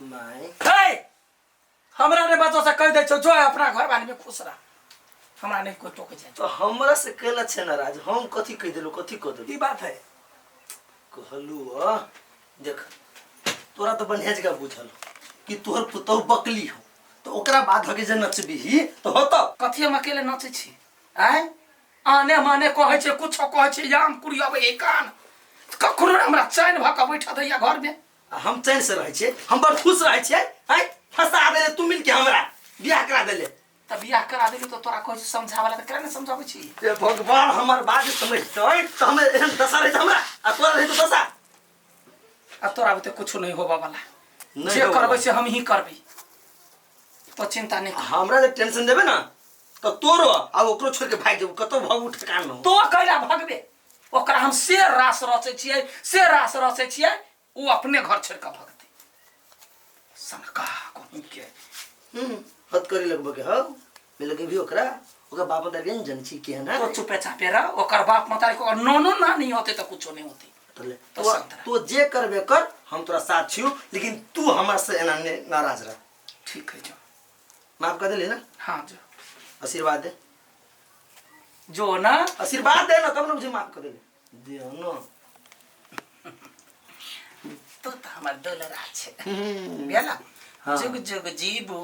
माय हे हमरा ने बच्चो से कह दै छौ जो अपना घर वाली में खुश रह हमरा नहीं कोई टोके जाए तो हमरा से कैला छै नाराज हम कथी कह देलू कथी कह देलू ई बात है कहलू अ देख तोरा तो बढ़िया जगह बुझल कि तोहर पुतहु बकली हो तो ओकरा बाद होके जे नचबीही तो होतो कथी हम अकेले नचै छी आँय आने माने कहै छै कुछो कहै छै याम कुड़ियाबै है कान कखनो ने हमरा चैन भऽ कऽ बैठा दैया घरमे आ हम चैन से रहै छियै हम बड़ खुश रहै छियै आँय फंसा देले तू मिलके हमरा बियाह करा देले तऽ बियाह करा देली तऽ तोरा कहै छै समझाबै लए तऽ केना ने समझाबै छी हे भगवान हमर बात समझतै तऽ हम एहन दशा रहै हमरा आ तोरा रहै तऽ दशा आ तोरा बुते कुछो नहीं होबऽ वाला नहीं जे होबऽ करबै वाला। से हम ही करबै तो चिंता नहीं कर हमरा जे टेंशन देबे ना तऽ तोरो आ ओकरो छोड़ के भागि जेबो कतौ भागू ठेकान न हो तो कैला भगबे ओकरा हम से रास रचै छियै से रास रचै छियै ओ अपने घर छोड़ कऽ भगतै सनका कहीं के हम्म हद करे लगबो के हो मिल के भी ओकरा ओकरा बाप दादी के जन छी के ना तो चुपे चापे रह ओकर बाप मतारी को नोनो नानी होते तो कुछो नहीं होते तो ले तो तो शांत रह। तो जे करबे कर हम तोरा साथ छियो लेकिन तू हमरा से एना ने नाराज रह ठीक है जो माफ कर देली ना हाँ जो आशीर्वाद दे जो ना आशीर्वाद दे ना तब ना मुझे माफ कर देली दे ना तू तो हमर दुलरा छे भेला हाँ। जुग जुग जीबू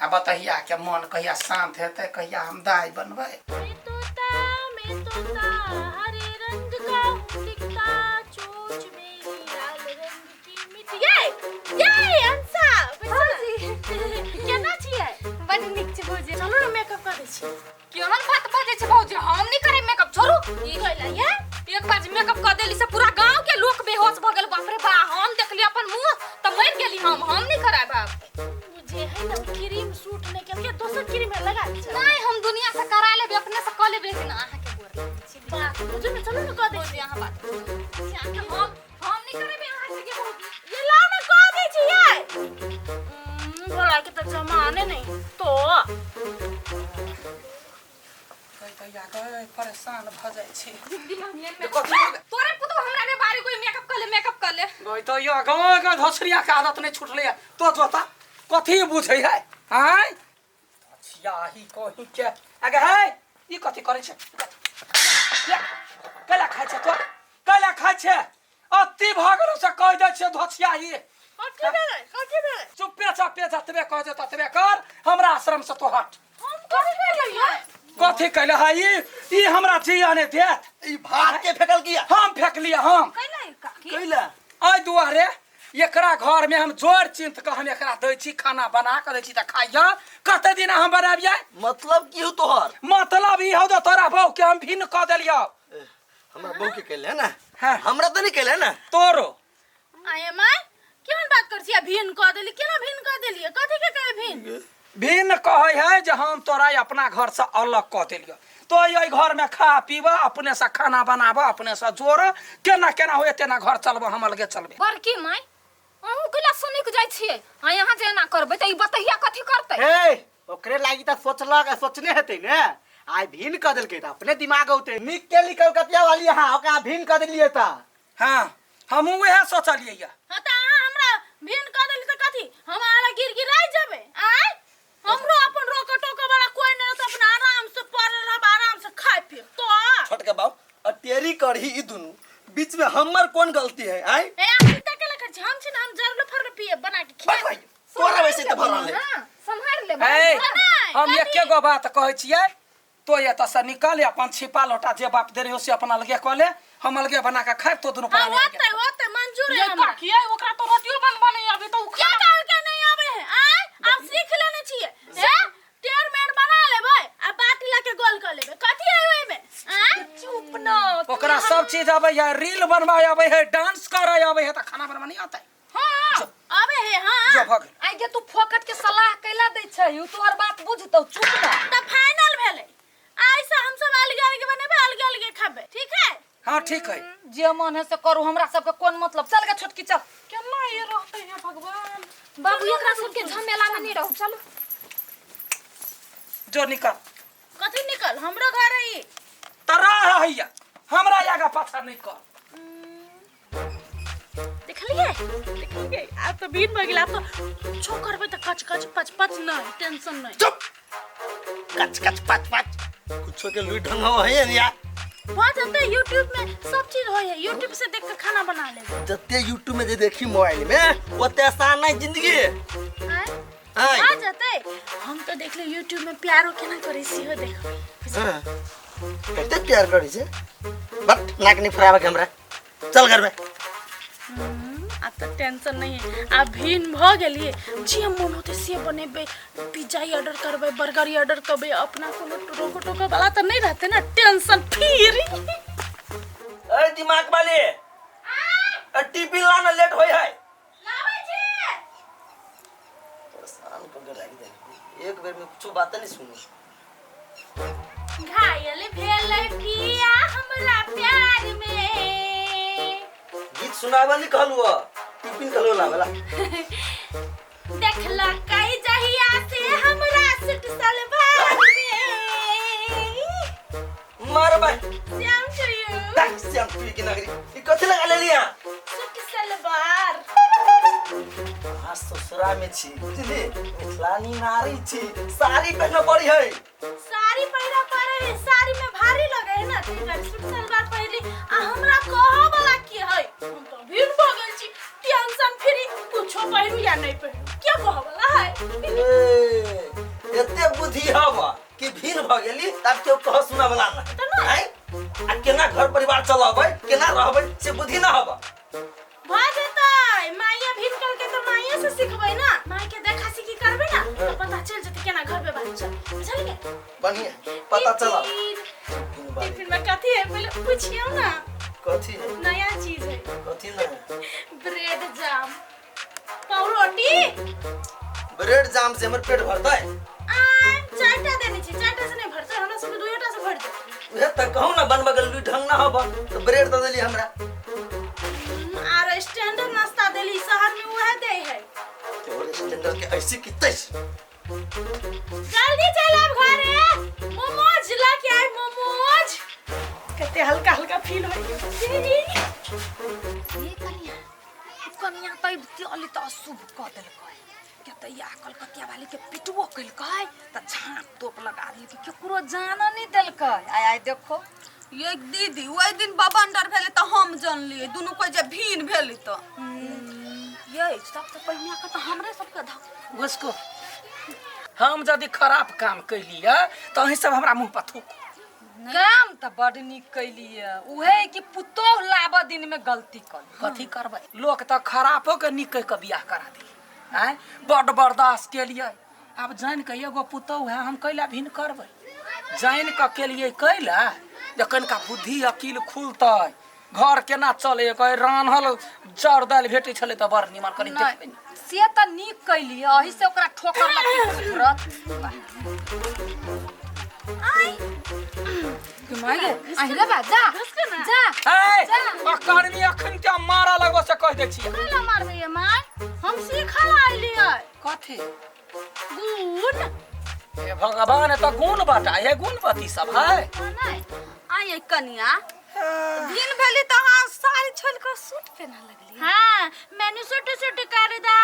आ बतहिया के मन कहिया शांत हेतै कहिया हम दाइ बनबै मैं तोता मैं तोता हरे रंग का हूँ दिखता चोंच मेरी लाल रंग की मिट ये ये अंसा भौजी। केना छियै बड नीक छै भौजी चलू ने मेकअप कर दै छी केहन बात बजै छै भौजी हम नहीं करे मेकअप छोड़ू की कहला ये एक बार जे मेकअप कर देली से पूरा गांव के लोग बेहोश भ गेल बाप रे बा हम देखली अपन मुंह त मर गेली हम हम नहीं करायब आब उ जे है ना क्रीम सूट नहीं केलकै दोसर क्रीम है लगा दै छै नहीं हम दुनिया से करा लेबे अपने से क लेबे लेकिन अहाँ के गोर लागै छी बात बुझू ने चलू ने कह दै भौजी छी अहाँ बात बुझू। अहाँके हम हम नहीं करेबे अहाँ के भौजी ये लाओ ना कह दै छी ये भोला के तो जमाने नहीं तो कहिया गए परेशान भऽ जाइ छी तोरे पुतहु हमरा रे बारी कोई मेकअप कर ले मेकअप कर ले गई तो यो गाँव गाँव धोसरिया के आदत नहीं छूटलै तो जोता कथी बुझै है आँय छियाही कहीं के आगे है ई कथी करै छै कैला खाइ छै तो कैला खाइ छै अति भऽ गेलौ से कहि दै छियै धोछियाही कथी भेलै कथी भेलै चुप्पे चापे जतबे कह दे ततबे कर हमरा आश्रम से तो हट हम कथी भेलै ये कथी कैले है ई ई हमरा जिया ने देत ई भात के फेकल किया हम फेकलिए हम कैला काकी कैला एहि दुआरे एकरा घर में हम जोर चिंत के हम एकरा दै छी खाना बना के दै छी तऽ खाइया कते दिन हम बनाबियै मतलब की हो तोहर मतलब ई हौ जे तोरा बहू के हम भिन्न कऽ देलियौ हमरा बहू के कैले है ना हाँ। हमरा तो नहीं कैले है ना तोरो आये माय केहन बात कर छियै भिन्न कऽ देली केना भिन्न कऽ देलियै कथी के कहै भिन्न भिन्न कहै है जे हम तोरा अपना घर से अलग कऽ देलियौ तो एहि घर में खा पीब अपने से खाना बनाब अपने से जोड़ केना केना होए तेना घर चलब हम अलगे चलबे बड़की माय अहूँ कैला सुनिक जाइ छियै आ यहाँ जे एना करबै तऽ ई बतहिया कथी करतै हे ओकरे लागी तऽ सोचलक सोचने हेतै ने आइ भिन्न कऽ देलकै तऽ अपने दिमाग औतै नीक केली कलकतिया वाली अहाँ ओकरा भिन्न कऽ देलियै तऽ हाँ हमहूँ वएह सोचलियै यऽ हाँ तऽ अहाँ हमरा भिन्न कऽ देली तऽ कथी हम अहाँ गिर गिराइ जेबै आँय हमरो अपन रोको टोको वाला कोई नहीं रहत अपना आराम से पड़ल रहब आराम से खाय पीब तो छोटका बाप अटेरी करही ई दुनू बीच में हमर कौन गलती है आय ए आप चिंता केला कर छी हम छी ना हम जरलो फरलो पिए बना के बस खिया भाई तोरा वैसे तो भरल है हाँ, सम्हारि ले ए, नहीं, हम कथी? एके गो बात कहै छियै तो एतऽ से निकल अपन छिपा लोटा जे बाप देने हो से अपन अलगे कऽ ले हम अलगे बना के खायब तो दुनू हाँ प्राणी अलगे। होते होते मंजूर है ये हमरा काकी है ओकरा तो रोटियो बनबा नहीं आबे तो उ क्या कहल के नहीं आवे है आय आप सीख लेने छिए ए टेढ़ मेढ़ बना लेबै आ बाटी ला के गोल कर लेबै कथी है ओइ में आय चुप न ओकरा सब चीज आबै है रील बनवा आबै है डांस करे आबै है तऽ खाना बनवा नहीं आता हां आवे है हां जो भऽ गेल आइ गे तू फोकट के सलाह कैला दै छै उ तोहर बात बुझतौ चुप न त फाइनल भेलै आइ से हम सब अलगे अलगे बनेबै अलगे अलगे खेबै ठीक है हाँ ठीक है जे मन है से करू हमरा सबके कोन मतलब चल गे छोटकी चल केना ये रहते हैं भगवान बाबू एकरा सबके झमेला में नहीं रहू चलो जो निकल कथी निकल हमरो घर है ई तरा रहैया हमरा आगा पाछा नहीं कर ते देखलिए देखलिए, आब तऽ बीन भऽ गेल। आब तऽ कुछो करबै तऽ कच कच पच पच नहीं, टेंशन नहीं। चुप, कच कच पच पच कुछो के लुई ढंग हो है या भऽ जेतै। यूट्यूब में सब चीज होइ है, यूट्यूब से देख के खाना बना लेबै। जते यूट्यूब में जे देखी मोबाइल में ओते आसान नहीं जिंदगी। आँय? आँय। भऽ जेतै। हम तऽ देखली यूट्यूब में प्यारो केना करै छी हो देखबै। हाँ, कते प्यार करै छै, बट नाक नहीं फराबे के हमरा, चल घर में। आब तऽ टेंशन नहीं है, आब भिन्न भऽ गेलियै। जे मोन होतै से बनेबै, पिज्जा ही ऑर्डर करबै, बर्गर ही ऑर्डर करबै, अपना कोनो रोको टोको वाला तऽ नहीं रहतै ना, टेंशन फ्री। अरे दिमाग वाले, अरे टिफिन लाना, लेट होय है। परेशान कर के राखि देलकै, एक बेर में कुछो बात नहीं सुनी। घायल भेलै पिया हमरा प्यार में। गीत सुनाबे नहीं कहलु, टिफिन कहलु लावेला। देखला कई जहिया से हमरा सूट सलवार में। मार भाई। Shyam to you. तक श्याम टू की नगरी, ई कथि लगा लेलिया? सूट सलवार। आ ससुरा में छी बुझली, मिथिलानी नारी छी, साड़ी पहनना पड़ी है। साड़ी पहिरा पड़े है, साड़ी में भारी लगे है ना, ताहि दुआरे सूट सलवार पहिरली। आ हमरा कहऽ वाला की है? हम तो भीड़ भऽ गेल छी, टेंशन फ्री, कुछो पहिरू या नहीं पहिरू, के कहऽ वाला है? ए, एते बुद्धि हब कि भीन भ गेली तब केओ कह सुना वाला ना तऽ नहि। आँय? आ केना घर परिवार चलाबै, केना रहबै से बुद्धि ना हब। भऽ जेतै। माइये भीन करके तऽ माइये से सिखबै ना, माय के देखा सीखी करबै ना तऽ पता चलि जेतै केना घर व्यवहार चल, बुझलियै? बढ़िया पता चला। टिफिन, टिफिन में कथी है पहिले पूछियौ ना। कथी है? नया चीज है। कथी ना? ब्रेड जाम पावरोटी। ब्रेड जाम से हमर पेट भरतै? आय, चारिटा देने छी, चारिटा से नहीं भरतै, हमरा सबके दुइयोटा से भरि जेतै। उहे तऽ कहू ना, बनबऽ गेल ढंग ना हब तऽ ब्रेड दऽ देली हमरा। आर स्टैंडर्ड नाश्ता देली, शहर में उहे दे है। तोहर स्टैंडर्ड के ऐसी की तैसी। जल्दी चल आब घरे, मोमोज ला के आय, मोमोज। कते हल्का हल्का फील होय। ये कनिया, कनिया तऽ अली तऽ अशुभ कऽ देलकै के तऽ या कलकतिया वाली के पिटबो केलकै तऽ झाँप तोप लगा देलकै, केकरो जानऽ नहि देलकै। आय आय देखो। ये दीदी, ओहि दिन बबंडर भेलै तऽ हम जानलियै दुनू कोइ जे भीन भेलै तऽ ये सब तऽ पहिने के तऽ हमरे सबके धक घुसको। हम यदि खराब काम कैलियै तऽ अहीं सब हमरा मुँह पर थूकू। काम तऽ बड नीक कैलियै, उहे कि पुतोह लाबऽ दिन में गलती कर। कथी करबै, लोक तऽ खराबो के नीक कहि कऽ बियाह करा देली। आँय, बड्ड बर्दाश्त केलियै। आब जानि कऽ एगो पुतोहु है, हम कैला भिन्न करबै? जानि कऽ केलियै कैला जे कनिका बुद्धि अकिल खुलतै, घर केना चले। रान्हल चाउर दालि भेटै छलै तऽ बड़ निमन कनि देखबै ने। से तऽ नीक कैलियै, अही से ओकरा ठोकर लगी तुरत। आहि बा, जा जा। ए, अकर्मी, अखन क्या मारा लगबो से कहि दै छियै। कैला मारबै ये माय? हम सीखल आइलियै। कथी? गुण। हे भगवान, तऽ गुण बटा हे, गुणवती सब है। नहीं। आइ कनिया, भीन भेली तऽ अहाँ साड़ी छोड़ि कऽ सूट पहिनऽ लगली। हाँ, मैंने सुट सुट कर दा,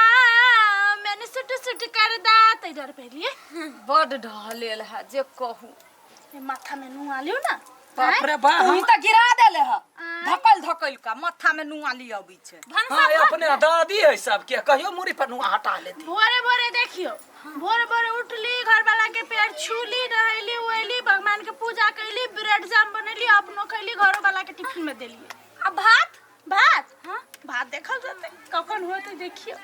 मैंने सुट सुट कर दा, ताहि दुआरे पहिरलियै। बड ढहलेल है जे कहू। ये माथा में नुआ लियौ ना। बाप रे बा। तू हम तऽ गिरा देले ह धकल धकल का, माथा में नुआ ली अबै छै। हाँ, अपने दादी है सबके, कहियो मुड़ी पर नुआ हटा लेती। भोरे भोरे देखियो, भोरे भोरे उठली, घर वाला के पैर छूली, नहैली उहैली, भगवान के पूजा कैली, ब्रेड जाम बनैली, अपनो खैली, घरो वाला के टिफिन में देलियै। आ भात? भात, हाँ, भात देखल जेतै कखन होतै, देखियो।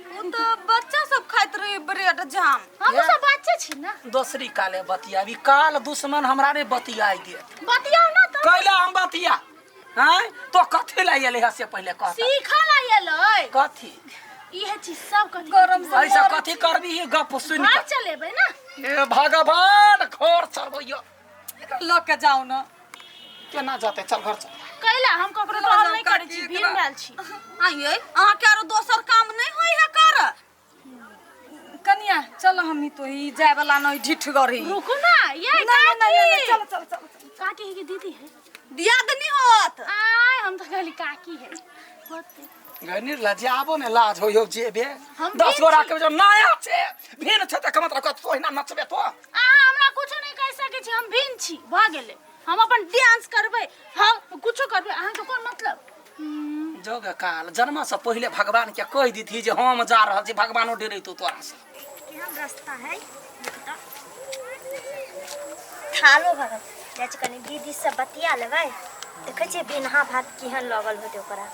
ओ तऽ बच्चा सब खाइत रहे ब्रेड जाम। हम सब बच्चे छी ना। दोसरी काले बतियाबी, काल दुश्मन हमरा ने बतियाई देत। बतियाओ ना तऽ। कैला हम बतिया? हैं, तो कथी ला एले है से पहले कह। सीखल आयल। कथी? इहे चीज सब कथी। गरम से ऐसा कथी करबी ई गप सुनि घर कऽ? चलेबै ना। हे भगवान, घर चलबैयो। लऽ के जाउ न। केना जाते? चल घर चल। कैला? हम ककरो लऽ टहल जाउ नहीं करै काकी छी, एकरा। भीम भेल छी। आइये, अहाँके आरो दोसर काम नहि होइ है कर? कनिया चलो, हम ही तो ही जाय वाला नहीं, ढिठ गरी। रुकू ना ये। नहीं नहीं नहीं नहीं, काकी। चलो चलो चलो। काकी है कि दीदी है? दियादनी होत। आय, हम तो कहली काकी है। होतै। गए निर्लज आबो ने लाज हो यौ जेबे। हम 10 भिन गोरा छी। के जो नया छै, भिन छै त कमत रखत तोहिना नचबे तो। अहाँ हमरा कुछो नहि कहि सकै छी, हम भिन्न छी, भऽ गेलै। हम अपन डांस करबै, हम कुछो करबै, अहाँके कोन मतलब? जोग काल जन्म से पहिले भगवान के कहि दीथी जे हम जा रहल छी, भगवानो डरैतो तोरा से। केहन रास्ता है देखता, थालो भरल जाइ छै। कनि दीदी से बतिया लेबै, देखै छियै बेनहा भात केहन लगल होतै ओकरा।